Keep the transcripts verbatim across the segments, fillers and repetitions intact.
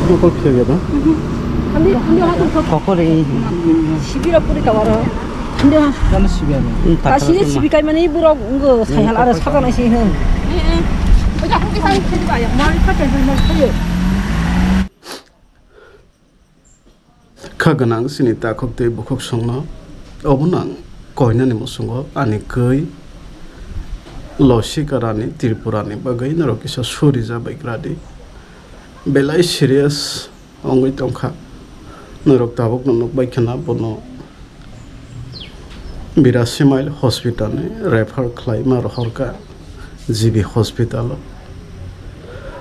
Mokol khege da? Handi, handi ha tu. Kokore. Sibira puri tawaro. Handi ha. Jana sibi ano. Hmm, ta sini sibi kai mani burok ngo sai hal ara saka nai si he. Kha gwnang chini takhuk tei bukhuk songno. Obo nang koinani musungo ani kwi Losika Rani Tripurani bagwi norok kisa suri ja bai gra di. Belai serious wngwi tongkha. Norok tabukno nukbai khna bono Birasimail hospital ni refer khlaima rohorkha G B hospital o.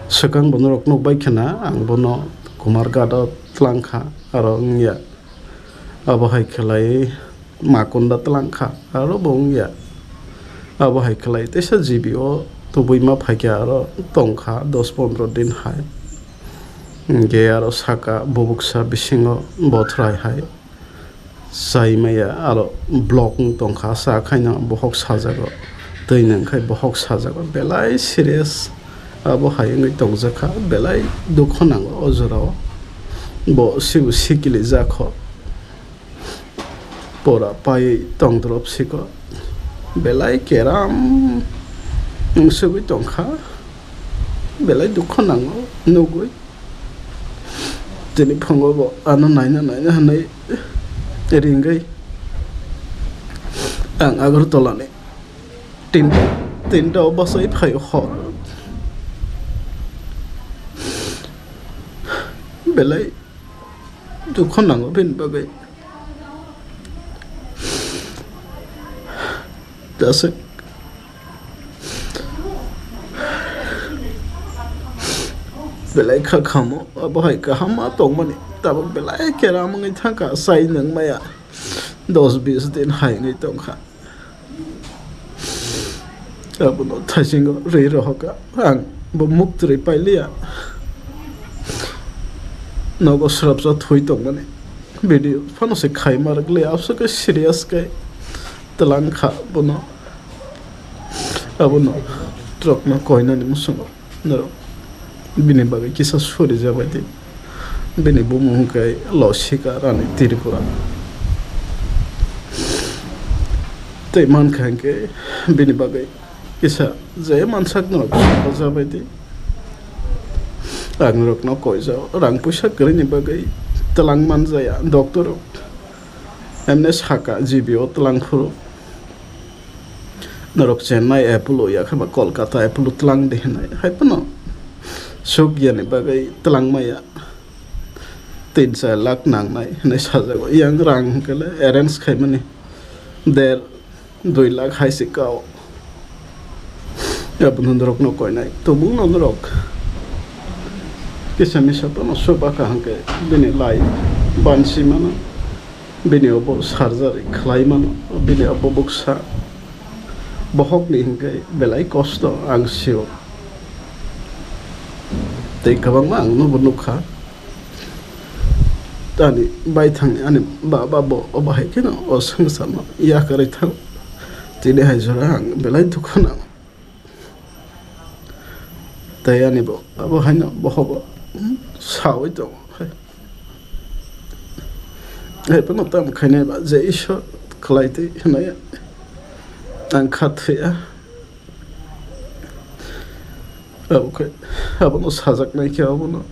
Swkang bo norok nukbai khna ang bono Kumarghat o tlangkha, aro wngya abo hai khlai Makunda tlangkha, aro bo wngya abo hai khlai teisa G B o tubui ma phaikha, aro tongkha dos pondro din hai. Hwnkhe aro saka bubuksa bisingo bothrai hai chai maya, aro block wng tongkha, cha khaino bohok sajago, twi nwng khai bohok sajago, belai serious abo hai wngwi tongjakha, belai dukho nango o jorao, bo sibo sikili jakho. Pora paiwi tongdrop siko, belai keram wngsugwi tongkha, belai dukho nango nugwi. Tini phungo bo ano naina naina hwnwi ringwi ang Agartala ni tinta, tinta o bachai phaio hor. Belai dukho nango bini bagwi. Daswk belai kha khamo, abo hai kaham ma tongmani, tabuk belai keram wngwi thangkha, chai nwng maya dos bis din hai wngwi tongkha. Abono thaisingo rwi rohorkha, ang bo muktwi pailiya. Nogo swrapsa thwi tongmani video phano se khaima rwkle, abso khe serious khe twlang kha bono. Abono trokno koinani musungo. Norok bini bagwi kisa suri jabai di. Bini bumung hwnkhe Losika Rani Tripura. Tei mankha hwnkhe bini bagwi kisa je mansak norok suba jabai di. Ang norokno koijao rang puisa kwrwini bagwi twlang manjaya doctor rok. Emne saka G B o twlang phuru. Norok Chennai Apollo ya khe ba Kolkata Apollo twlang di hinwi. Hai phano suk yani bagwi twlang maya tin char lakh nangnai hinwi sajago. Yang rang hwnkhe le arrange khaimani der dui lakh hai se kao. Abono norokno koinai. Tubungno norok kisa misa phano suba kha hwnkhe bini lai bansi mano. Bini obo surgery khlai mano, bini obo buksa bohokni hwnkhe belai kosto ang sio. Tei kwbangma ang nobo nukha. Ani baithangni ani baba bo obo hai kheno o swngcharno yakarwi thang. Tini hai jora ang belai dukhu nango. Tei ani bo abo haino bohogo, hmm, saui tongo. Hai phano tamo khainai ba je Ishwar khlai twi hwnwi ang kha thwiya. Abo khe abono sajaknai khe abono.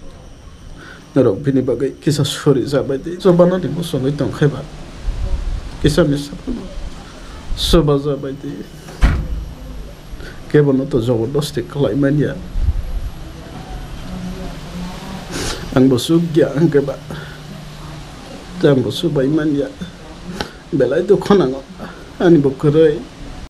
Norok bini bagwi kisa suri jabai di. Chubanani muchungwi tongkhe ba kisa misa phano chuba jabai di. Kebono to jobordosti khlai manya. Ang bo chukya hwnkhe ba. Tei ang bo chubai manya. Belai dukhu nango. Ani bo kwrwi.